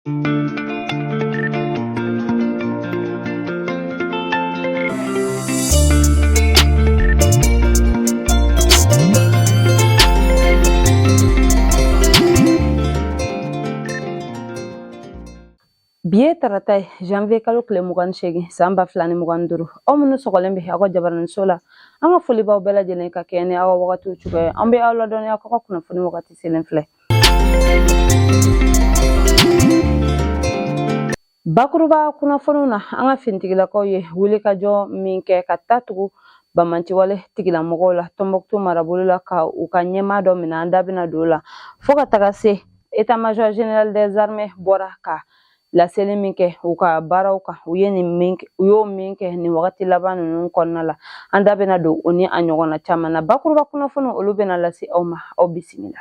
Bi ye tarata ye, janvier kalo tile 28, san 2025. Aw minnu sɔgɔlen bɛ aw ka jabaraninso la, an ka foli b'aw bɛɛ lajɛlen ka kɛɲɛ ni aw ka wagatiw cogoya ye. An bɛ aw ladɔnniya k'aw ka kunnafoni wagati selen filɛ. Bakuruba kunnafoniw na, an ka finitigilakaw ye wulikajɔ min kɛ ka taa tugu banbaanciwale tigilamɔgɔw la Tɔnbɔkutu marabolo la, ka u ka ɲɛmaa dɔ minɛ, an da bɛna don o la, fo ka taga se état major général des armées bɔra ka laseli min kɛ u ka baaraw kan, u ye nin min u y'o min kɛ nin wagati laban ninnu kɔnɔna la, an da bɛna don o ni a ɲɔgɔnna caman na. Bakuruba kunnafoni, olu bɛna lase aw ma. Aw bisimila.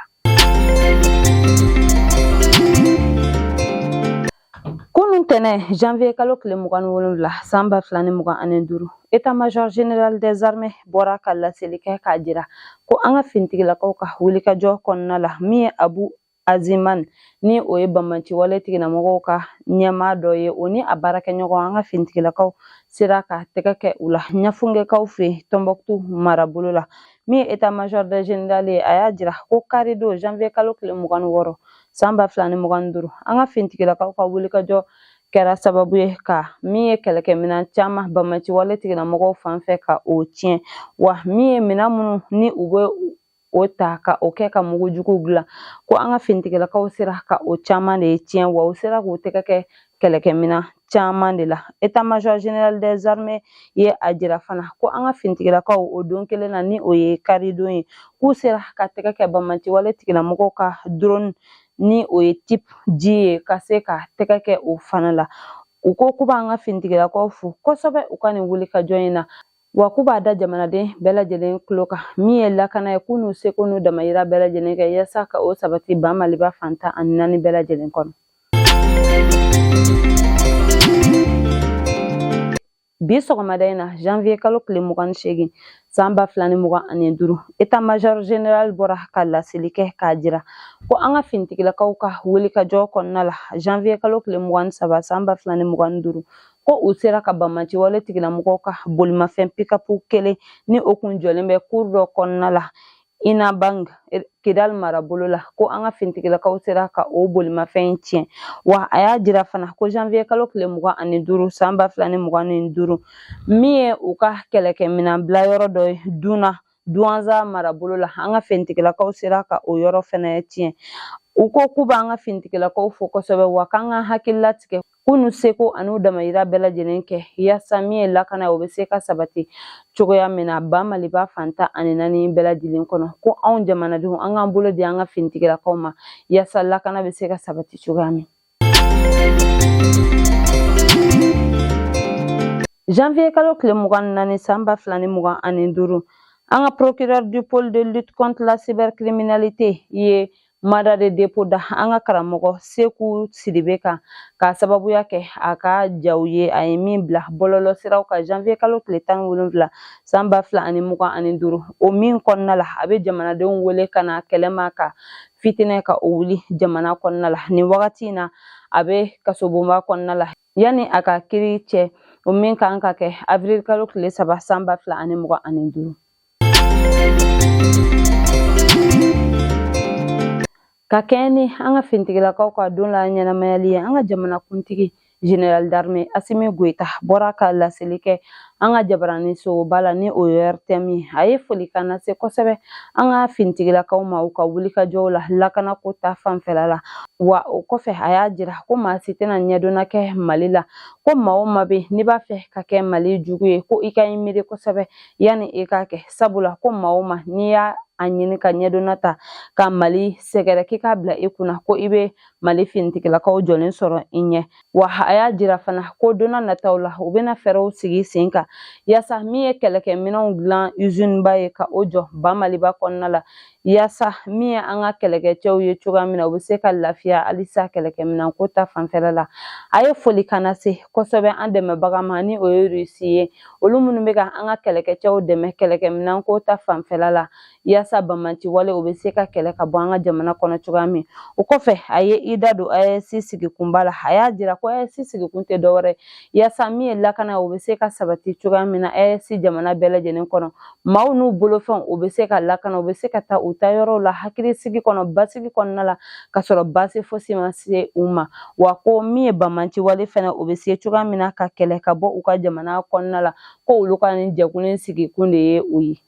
Kunun tɛnɛ, janvier kalo tile 27, san 2025, état major général des armées bɔra ka laseli kɛ k'a jira ko an ka finitigilakaw ka wulikajɔ kɔnɔna la, min ye Abu Aziman, ni o ye banbaanciwale tigilamɔgɔw ka ɲɛmaa dɔ ye, o ni a baarakɛɲɔgɔn, an ka finitigilakaw sera ka tɛgɛ kɛ u la Ɲafungɛkaw fɛ yen Tɔnbɔkutu marabolo la. Min ye état major des général ye, a y'a jira ko karidon, janvier kalo tile 26, san 2025, an ka finitigilakaw ka wulikajɔ kɛra sababu ye ka min ye kɛlɛkɛminɛn caman banbaanciwale tigilamɔgɔw fan fɛ ka o tiɲɛ, wa min ye minɛn minnu ni u bɛ o ta ka o kɛ ka mugu jugu dilan, ko an ka finitigilakaw sera ka o caman de tiɲɛ, wa u sera k'u tɛgɛ kɛ kɛlɛkɛminɛn caman de la. État major général des armées ye a jira fana ko an ka finitigilakaw, o don kelen na, ni o ye karidon ye, k'u sera ka tɛgɛ kɛ banbaanciwale tigilamɔgɔw ka drone, ni o ye type G ye, ka se ka tɛgɛ kɛ o fana la. U ko k'u b'an ka finitigilakaw fo kosɛbɛ u ka nin wulikajɔ in na, wa k'u b'a da jamanaden bɛɛ lajɛlen tulo kan, min ye lakana ye, k'u n'u seko n'u damayira bɛɛ lajɛlen kɛ yaasa ka o sabati ba Maliba fan 14 bɛɛ lajɛlen kɔnɔ. Bi sɔgɔmada in na, janvier kalo tile 28, san 2025, état major général bɔra ka laseli kɛ k'a jira ko an ka finitigilakaw ka wulikajɔ kɔnɔna la, janvier kalo tile 23, san 2025, ko u sera ka banbaanciwale tigilamɔgɔw ka bolimafɛn pikapu kelen, ni o kun jɔlen bɛ cour dɔ kɔnɔna la Inabang, Kidal marabolo la, ko an ka finitigilakaw sera ka o bolimafɛn tiɲɛ. Wa a y'a jira fana ko janvier kalo tile 25, san 2025, min ye u ka kɛlɛkɛminɛn bila yɔrɔ dɔ ye Duna, Duwanza marabolo la, an ka finitigilakaw sera ka o yɔrɔ fɛnɛ tiɲɛ. U ko k'u b'an ka finitigilakaw fo kosɛbɛ, wa k'an ka hakili latigɛ k'u n'u seko an'u damayira bɛɛ lajɛlen kɛ yaasa min ye lakana ye, o bɛ se ka sabati cogoya min na ba Maliba fan 14 bɛɛ lajɛlen kɔnɔ, ko anw jamanadenw, an k'an bolo di an ka finitigilakaw ma yaasa lakana bɛ se ka sabati cogoya min. Janvier kalo tile 24, san 2025, an ka procureur du pôle de lutte contre la cybercriminalité ye mandat de dépôt da an ka karamɔgɔ Seku Sidibe kan, k'a sababuya kɛ a ka jaw ye, a ye min bila bɔlɔlɔ siraw kan janvier kalo tile 17, san 2025, o min kɔnɔna la a bɛ jamanadenw wele ka na kɛlɛ ma, ka fitinɛ ka o wuli jamana kɔnɔna la. Nin wagati in na, a bɛ kasobonba kɔnɔna la yanni a ka kiri cɛ, o min kan ka kɛ avril kalo tile 3, san 2025. Ka kɛɲɛ ni an ka finitigilakaw ka don la ɲɛnamayali ye, an ka jamanakuntigi général d'armée Asimi Goyita bɔra ka laseli kɛ an ka jabaranisoba la, ni o ye ORTM ye. A ye folikan lase kosɛbɛ an ka finitigilakaw ma u ka wulikajɔw la lakanako ta fanfɛla la. Wa o kɔfɛ, a y'a jira ko maa si tɛna ɲɛdonna kɛ Mali la, ko maa o maa bɛ n'i b'a fɛ ka kɛ Mali jugu ye, ko i ka i miiri kosɛbɛ yanni i k'a kɛ, sabula ko maa o maa n'i y'a ɲini ka ɲɛdonna ta ka Mali sɛgɛrɛ, k'i k'a bila i kunna ko i bɛ Mali finitigilakaw jɔlen sɔrɔ i ɲɛ. Wa a y'a jira fana ko don nataw la, u bɛna fɛɛrɛw sigi sen kan yaasa min ye kɛlɛkɛminɛnw dilan usine ba ye, ka o jɔ ba Maliba kɔnɔna la. yaasa min ye an ka kɛlɛkɛcɛw ye cogoya min na u bɛ se ka lafiya halisa kɛlɛkɛminɛn ko ta fanfɛla la. A ye folikan lase kosɛbɛ an dɛmɛbaga ma, ni o ye Rusi ye, olu minnu bɛ ka an ka kɛlɛkɛcɛw dɛmɛ kɛlɛkɛminɛn ko ta fanfɛla la, yaasa banbaanci wale o bɛ se ka kɛlɛ ka bɔ an ka jamana kɔnɔ cogoya min. O kɔfɛ, a ye i da don AES sigikunba la. A y'a jira ko AES sigikun tɛ dɔwɛrɛ, yaasa min ye lakana o bɛ se ka sabati cogoya min na AES jamana bɛɛ lajɛlen kɔnɔ, maaw n'u bolofɛnw o bɛ se ka lakana, u bɛ se ka taa u taa yɔrɔw la hakilisigi kɔnɔ, basigi kɔnɔna la, ka sɔrɔ baasi fosi ma se u ma. Wa ko min ye banbaanci wale fɛnɛ o bɛ se cogoya min na ka kɛlɛ ka bɔ u ka jamana kɔnɔna la, ko olu ka nin jɛkulu in sigikun de ye o ye.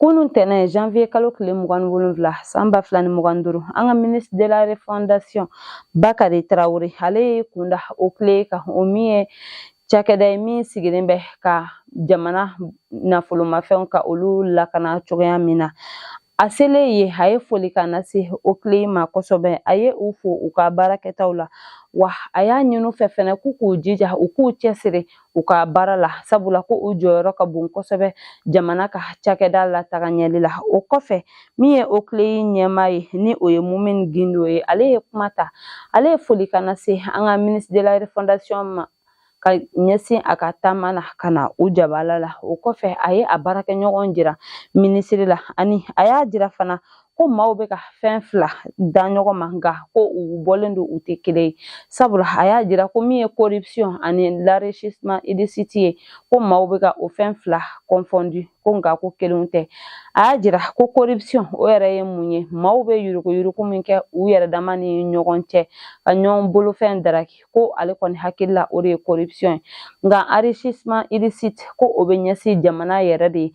Kunun tɛnɛn janvier kalo tile 27 san 2025, an ka ministre de la refondation Bakari Traoré, ale ye kunda OCLEI kan, o min ye cakɛda ye min sigilen bɛ ka jamana nafolomafɛnw ka olu lakana cogoya min na. A selen yen, a ye folikan lase OCLEI ma kosɛbɛ. A ye u fo u ka baarakɛtaw la, wa a y'a ɲini u fɛ fɛnɛ k'u k'u jija, u k'u cɛsiri u ka baara la, sabula ko u jɔyɔrɔ ka bon kosɛbɛ jamana ka cakɛda lataga ɲɛli la. O kɔfɛ, min ye OCLEI ɲɛmaa ye, ni o ye Mumini Gindo ye, ale ye kuma ta. Ale ye folikan lase an ka ministre de la refondation ma ka ɲɛsin a ka taama na ka na u jabala la. O kɔfɛ, a ye a baarakɛɲɔgɔn jira minisiri la, ani a y'a jira fana ko maaw bɛ ka fɛn fila da ɲɔgɔn ma, nka ko u bɔlen don, u tɛ kelen ye, sabula a y'a jira ko min ye corruption ani l'enrichissement illicite ye, ko maaw bɛ ka o fɛn fila confondu, ko nka ko kelenw tɛ. A y'a jira ko corruption o yɛrɛ ye mun ye? Maaw bɛ yuruguyurugu min kɛ u yɛrɛ dama ni ɲɔgɔn cɛ, ka ɲɔgɔn bolofɛn daraki, ko ale kɔni hakili la o de ye corruption ye. Nka enrichissement illicite, ko o bɛ ɲɛsin jamana yɛrɛ de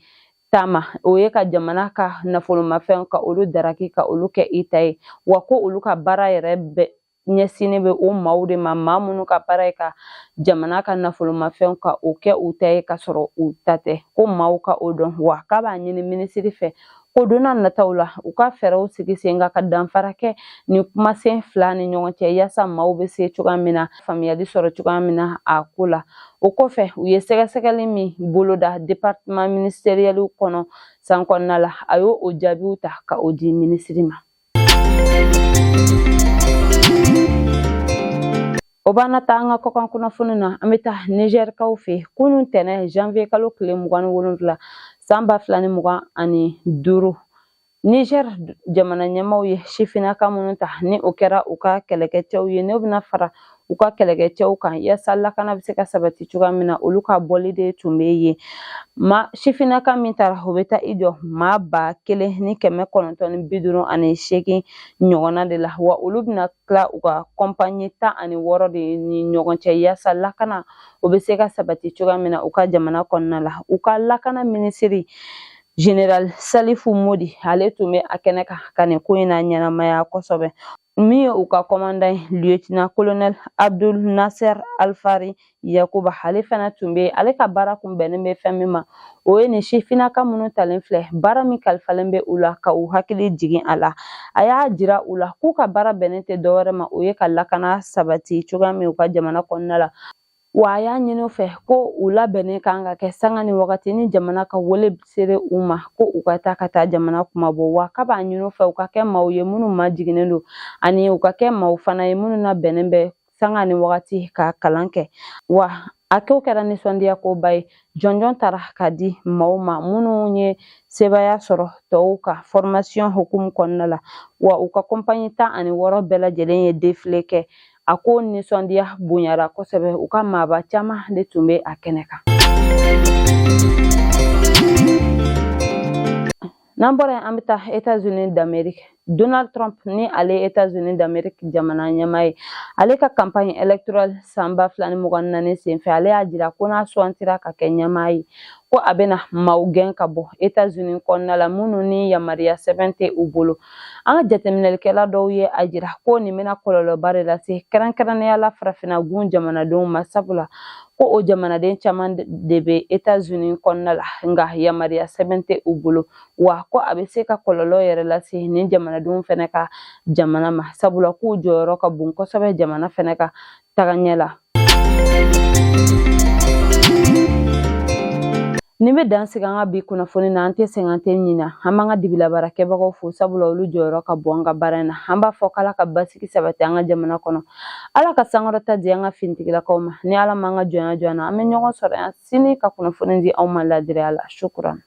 ta ma, o ye ka jamana ka nafolomafɛn ka olu daraki, ka olu kɛ i ta ye. Wa ko olu ka baara yɛrɛ bɛɛ ɲɛsinnen bɛ o maaw de ma, maa minnu ka baara ye ka jamana ka nafolomafɛnw ka o kɛ u ta ye ka sɔrɔ u ta tɛ, ko maaw ka o dɔn. Wa k'a b'a ɲini minisiri fɛ ko don n'a nataw la, u ka fɛɛrɛw sigi sen kan ka danfara kɛ nin kumasen fila ni ɲɔgɔn cɛ, yaasa maaw bɛ se cogoya min na faamuyali sɔrɔ cogoya min na a ko la. O kɔfɛ, u ye sɛgɛsɛgɛli min boloda département ministériel kɔnɔ san kɔnɔna la, a y'o o jaabiw ta ka o di minisiri ma. O b'an na taa an ka kɔkan kunnafoni na. An bɛ taa nizɛrikaw fɛ. Kunun tɛnɛ janvier kalo tile 27 san 2025, Niger jamana ɲɛmaaw ye sifinnaka minnu ta, ni o kɛra u ka kɛlɛkɛcɛw ye, n'o bɛna fara u ka kɛlɛkɛcɛw kan yaasa lakana bɛ se ka sabati cogoya min na, olu ka bɔli de tun bɛ yen. Ma sifinnaka min taara, o bɛ taa i jɔ maa 1958 ɲɔgɔnna de la. Wa olu bɛna tila u ka kɔnpanyi 16 de ni ɲɔgɔn cɛ, yaasa lakana o bɛ se ka sabati cogoya min na u ka jamana kɔnɔna la. U ka lakana minisiri General Salifu Modi, ale tun bɛ a kɛnɛ kan ka nin ko in na ɲɛnamaya kosɛbɛ. Min ye u ka commandant ye, lieutenant colonel Abdul Nasser Alfari Yakuba, ale fana tun bɛ. Ale ka baara kun bɛnnen bɛ fɛn min ma, o ye nin sifinnaka minnu talen filɛ, baara min kalifalen bɛ u la, ka u hakili jigin a la. A y'a jira u la k'u ka baara bɛnnen tɛ dɔwɛrɛ ma, o ye ka lakana sabati cogoya min u ka jamana kɔnɔna la. Wa a y'a ɲini u fɛ ko u labɛnnen kan ka kɛ sanga ni wagati ni jamana ka wele sera u ma, ko u ka taa ka taa jamana kunmabɔ. Wa k'a b'a ɲini u fɛ u ka kɛ maaw ye minnu majiginnen don, ani u ka kɛ maaw fana ye minnu labɛnnen bɛ sanga ni wagati ka kalan kɛ. Wa a ko kɛra nisɔndiya koba ye. Jɔnjɔn tara ka di maaw ma minnu ye sebaaya sɔrɔ tɔw ka formation hukumu kɔnɔna la. Wa u ka kɔnpanyi 16 bɛɛ lajɛlen ye défilé kɛ. A ko nisɔndiya bonyara kosɛbɛ, u ka maaba caman de tun bɛ a kɛnɛ kan. N'an bɔra yen, an bɛ taa États-Unis d'Amérique. Donald Trump, ni ale ye États-Unis d'Amérique jamana ɲɛmaa ye, ale ka campagne électorale san 2024 senfɛ, ale y'a jira ko n'a sugantira ka kɛ ɲɛmaa ye, ko a bɛna maaw gɛn ka bɔ États-Unis kɔnɔna la minnu ni yamaruya sɛbɛn tɛ u bolo. An ka jateminɛlikɛla dɔw ye a jira ko nin bɛna kɔlɔlɔba de lase kɛrɛnkɛrɛnnenya la farafinna gun jamanadenw ma, sabula ko o jamanaden caman de bɛ États-Unis kɔnɔna la, nka yamaruya sɛbɛn tɛ u bolo. Wa ko a bɛ se ka kɔlɔlɔ yɛrɛ lase nin jamanadenw fɛnɛ ka jamana ma, sabula k'u jɔyɔrɔ ka bon kosɛbɛ jamana fɛnɛ ka tagaɲɛ la. Nin bɛ dan sigi an ka bi kunnafoni na. An tɛ sɛgɛn, an tɛ ɲina. An b'an ka dibilabaarakɛbagaw fo, sabula olu jɔyɔrɔ ka bon an ka baara in na. An b'a fɔ k'Ala ka basigi sabati an ka jamana kɔnɔ, Ala ka sankɔrɔta di an ka finitigilakaw ma. Ni Ala m'an ka jɔnya jɔ an na, an bɛ ɲɔgɔn sɔrɔ yan sini ka kunnafoni di aw ma ladiriya la. Sukuran.